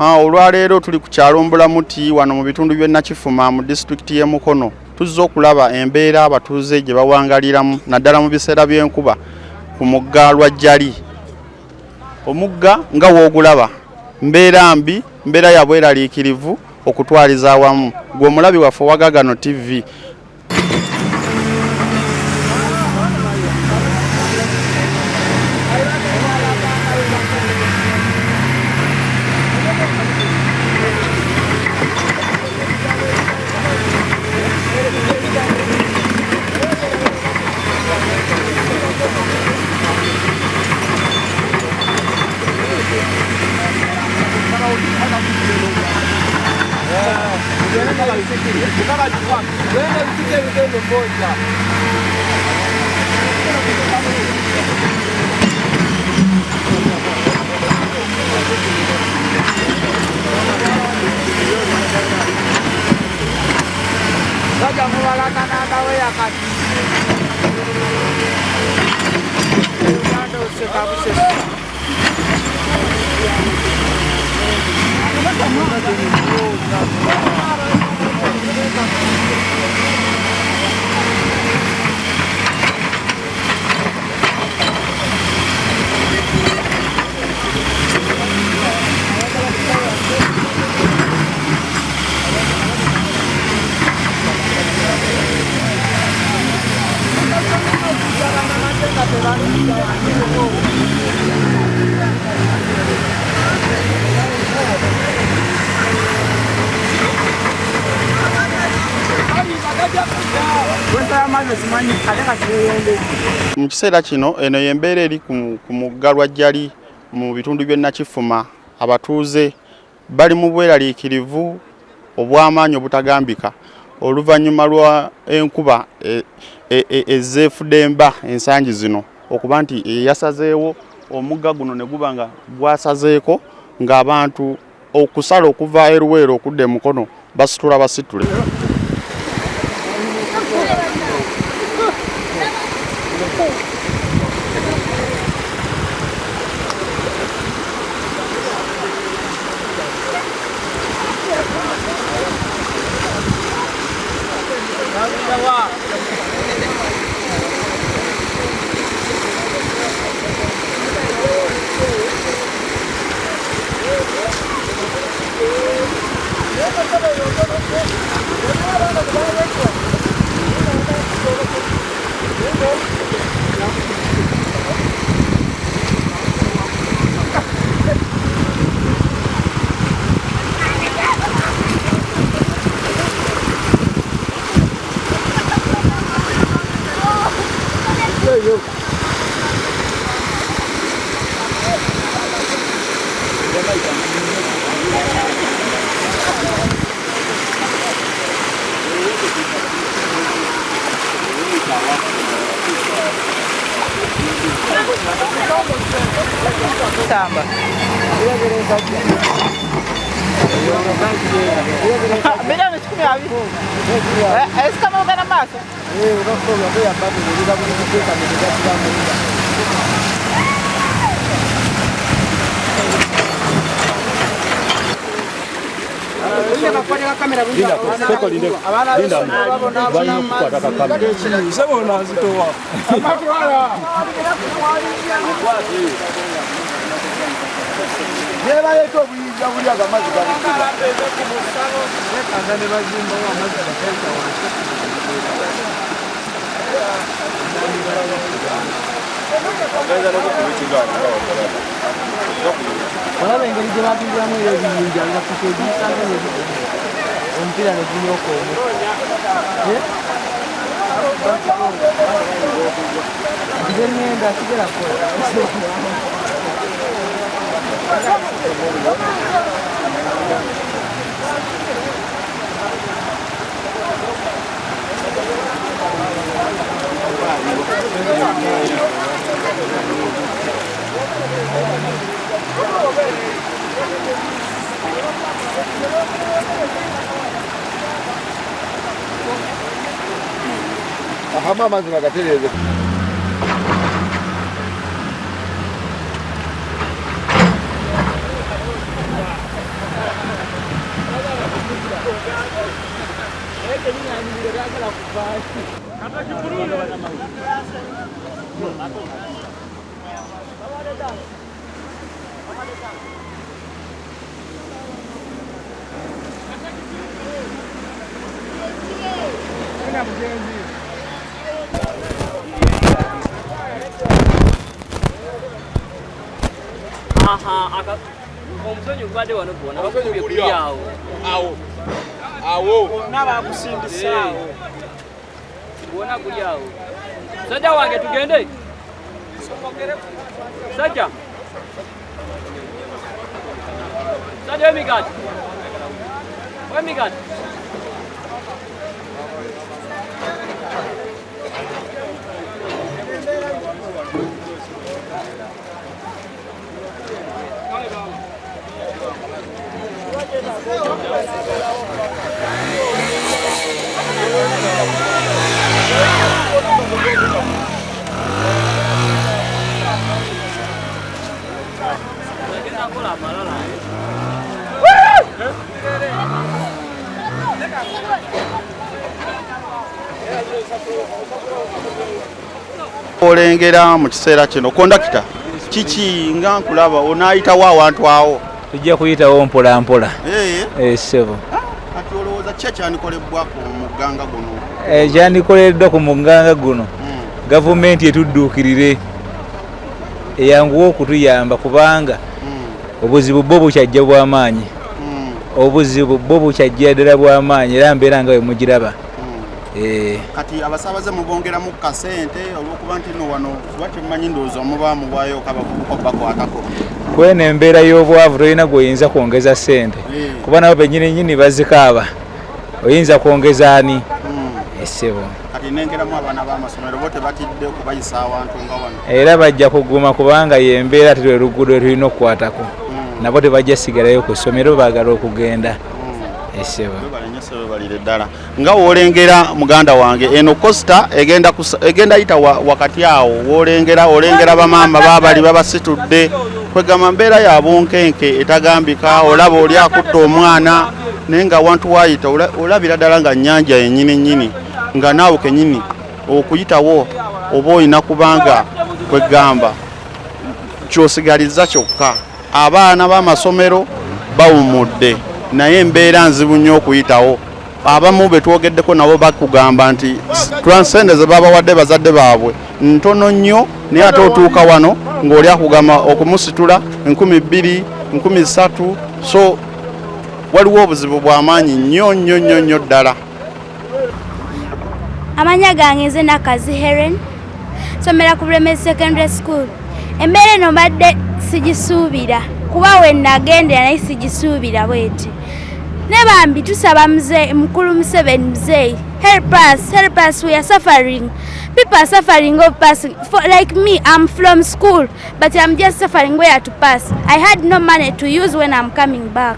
Olwaleero tuli ku kyalo Mbulamuti wano mu bitundu by'e Nakifuma mu disitulikiti y'e Mukono. Tuzze okulaba embeera abatuuze gye bawangaliramu naddala mu biseera by'enkuba ku mugga Lwajjali. Omugga nga w'ogulaba mbeera mbi, mbeera ya bweraliikirivu okutwaliza awamu. Gwe omulabi waffe owa Gagano TV Mu kiseera kino eno y'embeera eri ku mugga Lwajjali mu bitundu by'e Nakifuma. Abatuuze bali mu bweraliikirivu obw'amaanyi obutagambika oluvannyuma lwa enkuba ezzeefudemba ensangi zino okuba nti yasazeewo omugga guno ne guba nga gwasazeeko ng'abantu okusala okuva e Luweero okudda e Mukono basitula basitule. Olaba engeri gye babimbulamu era ebiyinja nga piki egisanga omupiira ne gunyooka omu. Nze ŋŋenda sigera kukola. Ahama amazzi bagatereeze. Omusonyi gubadde wano gwona bakubye kuli awo. Awo. Awo. Bonna bakusindise awo. Gwona guli awo. Sajja wange tugende. Sajja. Sajja w'emigaati. W'emigaati. Olengera mu kiseera kino kondakita kiki nga nkulaba onaayitawo awantu awo? Tujja kuyitawo mpola mpola. Ssebo. Kati olowooza ki ekyandikolebwa ku muganga guno? Ekyandikoleddwa ku muganga guno, gavumenti etudduukirire eyanguwe okutuyamba kubanga obuzibu bwo bukyajja bw'amaanyi. Obuzibu bwo bukyajja ddala bw'amaanyi era mbeera nga bwe mugiraba. Kati abasaabaze mubongeramu kasente olw'okuba nti nno wano kuba temumanyi ndowooza muba muwaayo kabavubuka bakwatako. Kweno embeera y'obwavu tolina gw'oyinza kwongeza ssente kuba nabo bennyini nnyini bazikaaba, oyinza kwongeza ani? Ssebo. Kati nengeramu abaana b'amasomero bo tebatidde okubayisa awantu nga wano? Era bajja kuguma kubanga y'embeera ate lwe luguudo lwe tulina okukwatako. Nabo tebajja sigalayo ku ssomero baagala okugenda. Ssebo. Webalire ddala. Nga w'olengera muganda wange eno costa egenda yita wakati awo w'olengera olengera bamaama baabali babasitudde kwegamba mbeera ya bunkenke etagambika olaba oli akutta omwana naye nga awantu waayita olabira ddala nga nnyanja yennyini nnyini nga naawe kennyini okuyitawo oba olina kubanga kwegamba kyosigalizza kyokka. Abaana b'amasomero bawummudde naye embeera nzibu nnyo okuyitawo. Abamu be twogeddeko nabo bakugamba nti transcende ze babawadde bazadde baabwe ntono nnyo naye ate otuuka wano ng'oli akugamba okumusitula 2000, 3000 so waliwo obuzibu bw'amaanyi nnyo nnyo nnyo nnyo ddala. Amanya gange nze Nakazi Helen, nsomera ku Bulemezi Secondary School. Embeera eno mbadde sigisuubira kuba we nagendera naye sigisuubira bweti. Ne bambi tusaba mukulu Museveni muzeeyi, help us, we are suffering. People are suffering of passing. For, like me, I'm from school, but I'm just suffering where to pass. I had no money to use when I'm coming back.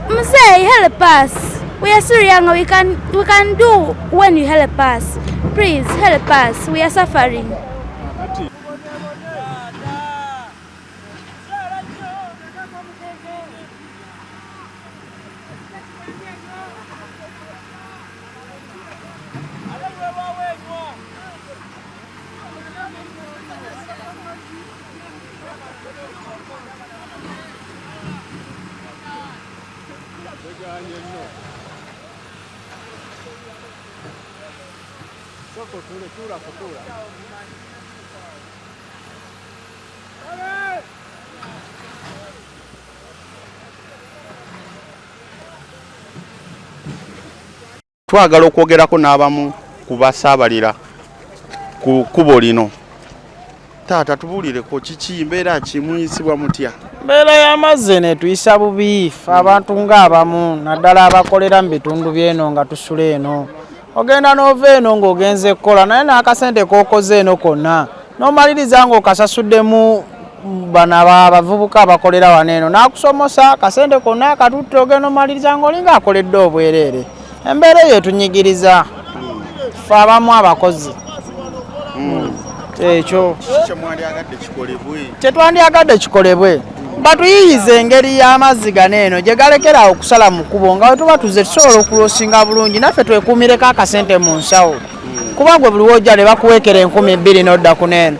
Mzee, help us. We are still young, we can do when you help us. Please help us, we are suffering. Twagala okwogerako n'abamu ku basaabalira ku kkubo lino. Taata tubuulireko kiki mbeera ki muyisibwa mutya? Mbeera y'amazzi eno etuyisa bubi ffe abantu ng'abamu naddala abakolera mu bitundu by'eno nga tusula eno. Ogenda n'ova eno ng'ogenze kukola naye n'akasente k'okoze eno konna n'omaliriza ng'okasasuddemu bano abavubuka abakolera wano eno n'akusomosa akasente konna akatutte ogenda omaliriza ng'olinga akoledde obwereere. Embeera eyo etunyigiriza ffe abamu abakozi. Ekyo kyemwandyagadde kikolebwe. Kyetwandyagadde kikolebwe. Batuyiyize engeri y'amazzi gano eno gye galekera okusala mu kkubo, nga wetuba tuze tusobola okulosinga bulungi, naffe twekuumireko akasente mu nsawo. Kuba gwe buli wojja ne bakuweekera 2000 n'odda ku neeno,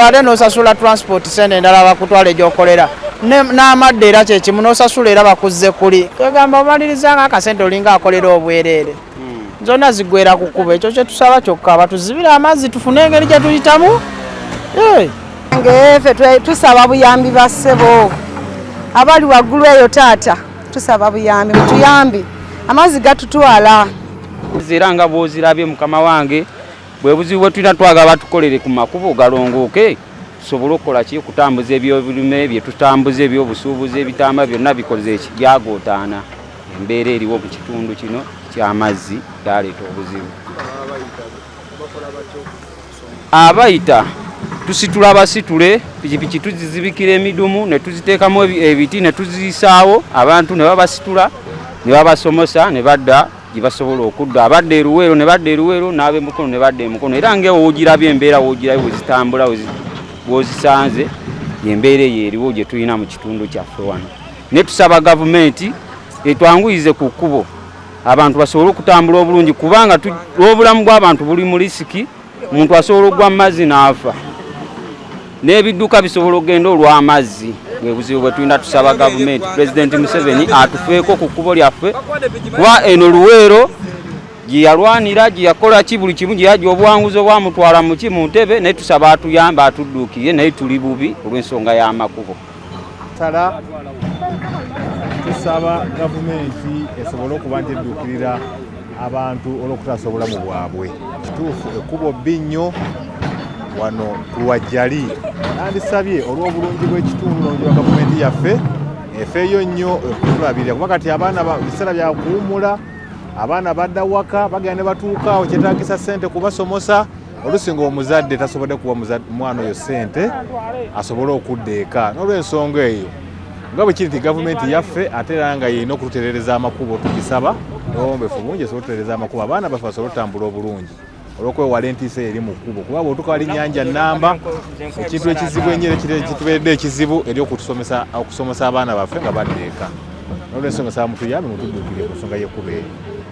ate n'osasula transport sente endala bakutwala egyokolera, n'amadda era kyekimu n'osasula era bakuzze kuli. Kwegamba omaliriza nga akasente olinga akolera obwereere, zonna ziggwera ku kkubo. Ekyo kye tusaba kyokka, batuzibire amazzi tufune engeri gye tuyitamu. Ngefe tusaba buyambi bassebo abali waggulu eyo, taata tusaba buyambi, mutuyambe amazzi gatutwala. Era nga bw'ozirabye mukama wange, bwe buzibu bwe tulina, twagala batukolere ku makubo galongooke, tusobole okukola ki, okutambuza ebyobulime bye tutambuza, ebyobusuubuzi, ebitamba byonna bikoze eki, byagootaana. Embeera eriwo mu kitundu kino ky'amazzi byaleeta obuzibu. Abayita tusitula basitule pikipiki, tuzizibikira emidumu ne tuziteekamu ebiti ne tuziyisaawo, abantu ne babasitula ne babasomosa ne badda gye basobola okudda. Abadda eruweero ne badda eruweero, n'ab'emukono ne badda emukono. Era nga woogirabye embeera, woogirabye bwe zitambula, bw'ozisanze, embeera eyo eriwo gye tulina mu kitundu kyaffe wano. Ne tusaba gavumenti etwanguyize ku kkubo, abantu basobole okutambula obulungi, kubanga obulamu bw'abantu buli mu risk. Omuntu asobola okugwa mu mazzi n'afa, n'ebidduka bisobola okugenda olw'amazzi. Bwe buzibu bwe tulina. Tusaba gavumenti, Pulezidenti Museveni atufeeko ku kkubo lyaffe, kuba eno Luweero gye yalwanira, gye yakola ki, buli kimu, gye yajja obuwanguzi obwamutwala muki mu ntebe. Naye tusaba atuyambe, atudduukirire, naye tuli bubi olw'ensonga y'amakubo. Tala tusaba gavumenti esobole okuba nti edduukirira abantu olw'okutaasa obulamu bwabwe. Kituufu ekkubo bbi nnyo wano ku Lwajjali. Nandisabye olw'obulungi bw'ekitundu n'obulungi bwa gavumenti yaffe efeeyo nnyo okutulabirira, kuba kati abaana biseera bya kuwummula, abaana badda waka, bagenda ne batuuka awo kyetaagisa ssente kubasomosa. Oluusi ng'omuzadde tasobodde kuwa mwana oyo ssente asobole okudda eka. N'olw'ensonga eyo, nga bwe kiri nti gavumenti yaffe ate era nga yerina okututereereza amakubo, tugisaba n'obuwombeefu bungi esobole okututereereza amakubo, abaana baffe basobole okutambula obulungi olw'okwewala entiisa eri mu kkubo, kuba bw'otuuka wali nnyanja nnamba, ekintu ekizibu ennyo era kitubeeredde ekizibu eri okutusomesa, okusomesa abaana baffe nga badda eka. N'olwensonga saba mutuyambe, mutudduukirire ku nsonga y'ekkubo eyo.